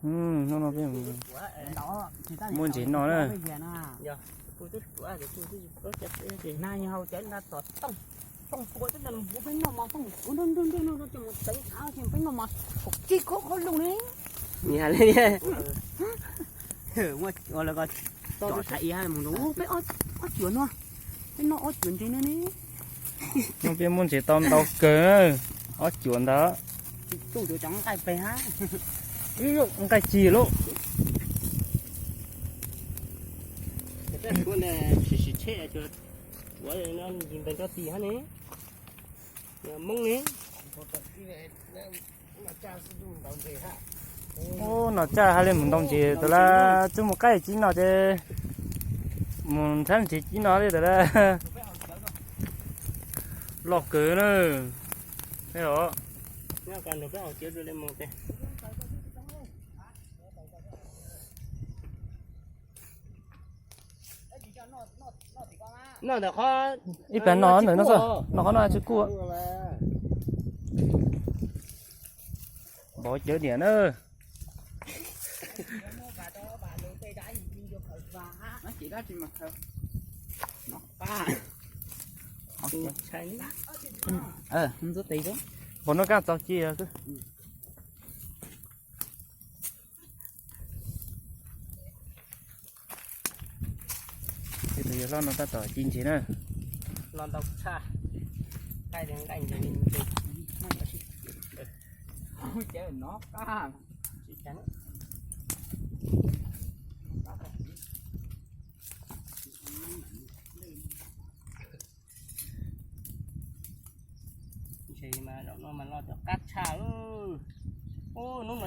Hnub no peb muaj ntses noj na. Peb muaj ntses tau ntau kawg, ob cuav ntawd. Nqaij cig lawm. Ub, nom tsaj hais li mus ntaus ntses tas lawm, tsis muaj qaib cig noj ces mus nrhiav ntses cig noj li tas lawm. Loj kawg na. Ib pab no ntawm no, no qhov no tsis kuj. Npau cawv diam na. Npau no kaj txaus ci. Tus yawg hlob no tab tom ci ntses na.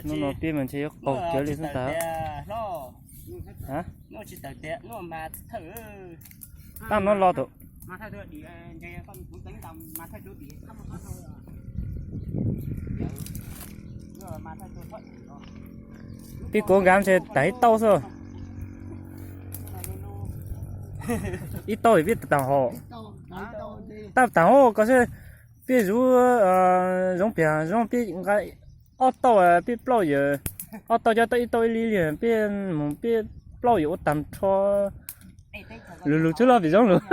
Hnub no peb mas ntshe yuav qaug cawv li xwb ntag. Tab no los tus. Peb kuv nkav ntshe tag ib tauj xwb. Ib tauj peb tag hos. Tab tag hos ko xwb. Peb zuv zoov piag zoo peb nqa ob tauj peb plaub yawm, ob tauj coj tau ib tauj ib li li peb mus peb plaub yawm ua tag nrho. Lug lug txhub loj pem zoov lug.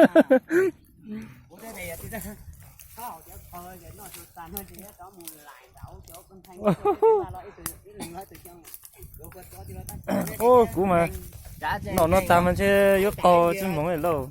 Ub, kuv mas noj no tag mas ntshe yuav qaug tsis hmoov li lauj.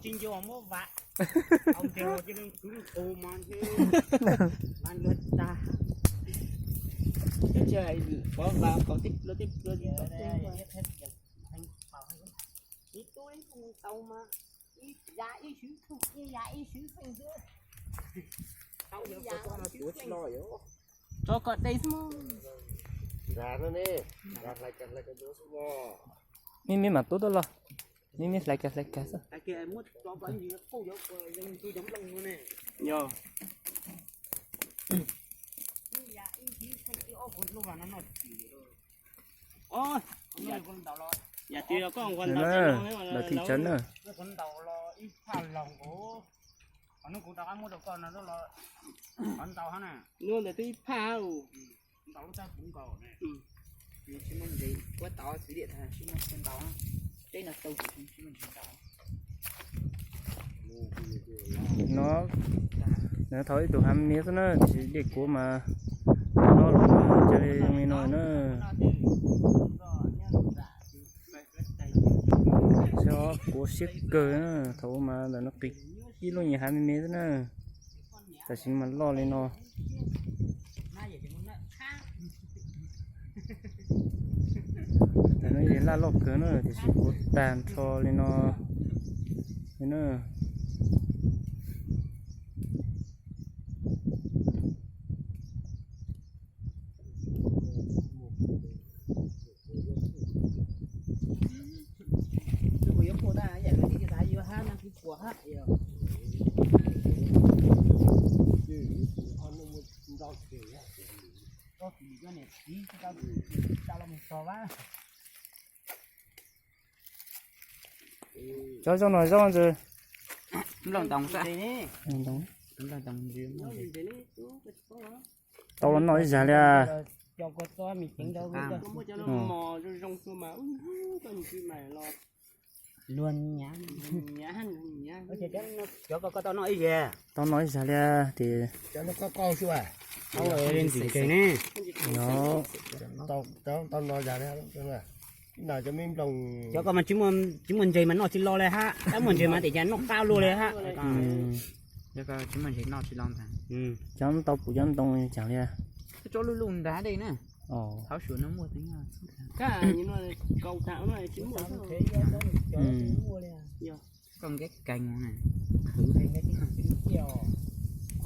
Mib mib mas tub tuaj los, mib mib hlais kag hlais kag xwb. Ntawm thim tsawv na. Ntawm twb ib phaj. No, thaum ib tug hav me xwb na, tiam sis dej kuav mas no los cia li zoo li no na. Xyov kuav siab kawg na, thaum ub mas ntawm no qis ib lub nyuag hav me me xwb na, tam sim mas loj li no. Tam no ces laj loj kawg na, tiam sis kuav tag nrho li no li na. Cov zaub no zaub ntawd. Tau los noj ib zag li. Luag nyav. Cov ko koj tau noj ib zag. Tau noj ib zag li ces ntxim tseg ne. Cov ko mas tsis muaj ntseg mas noj tsis lo li hab, tab muaj ntseg mas tias cas noj qab luaj li hab. Tsis muaj ntseg noj tsis lo ntag. Cov tau pum cov ntoo cas li. Tso luj luj nrad dej na. Thauv suav no muaj. Koj nkeeb keeg.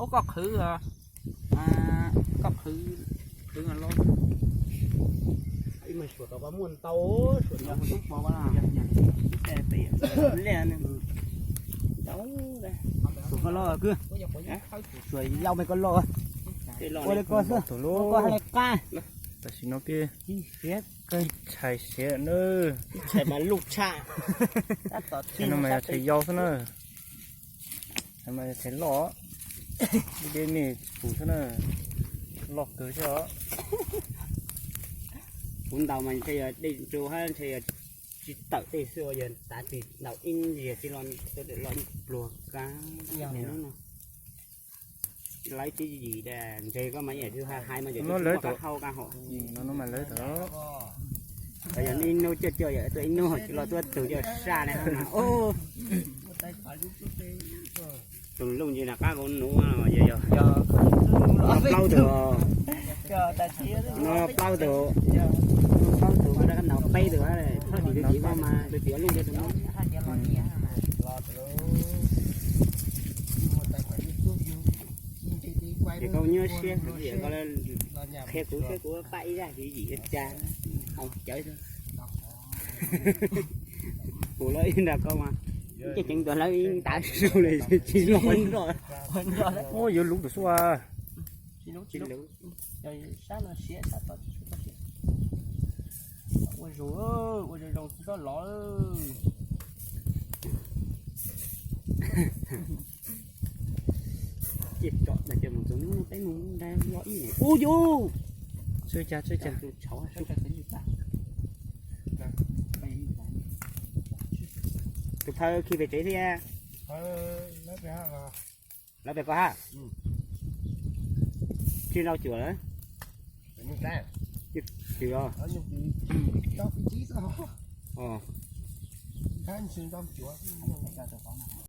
Ub, koj qhwv, koj qhwv, qhwv los. Ib mas suav tau koj muaj ntau, suav no tub pov. Suav koj loj kwj, suav yau me koj loj. Ua li koj xwb, koj hais li qab. Tam sim no peb tshais siav na. Tshais mas luj tshaj. Tshais no mas yog tshais yau xwb na. Tshais mas yog tshais loj, deb deb me tsis pum xwb na. Loj kawg thiab os. Kuv ntaus mas ntshe yog dej ntsu hab ntshe yog tsis tawm tej xwb, yog tav tsis ntaus ib ntsis tsis lo, lo pluag kab. Lawv tsis yim, ntshe koj mas yam hais mas yam hau kab hau. Yog ib hnub coj coj yog tuaj ib hnub tsis lo tuaj tug coj saj li. Tus luj ntsis nram qab kuv nuv yog, yog plaub tug, no plaub tug, plaub tug, nram qab no peb tug, thawj tim tus txiv ko mas tus txiv luj ntsis tus no. Ces koj nyuaj siab, koj qhia kuv saib kuv pab ib zaj tsis yim ua cas, haus cawv xwb. Kuv lawv ib nrag koj mas, ces ceev tuaj lawv ib ntav su li tsis los. Ua yuav luv tus xub a. Ua zoo, ua zoo zoo tsis txhob lov. Ces tsom na ces mus tus nub peb mus nrag lo ib nim. Ub yus, tsw cas tsw cas. Tus phaw khi pem tsev thiab. Lawv pem koj hab. Tsis nrau cuam lawm. Tsis os.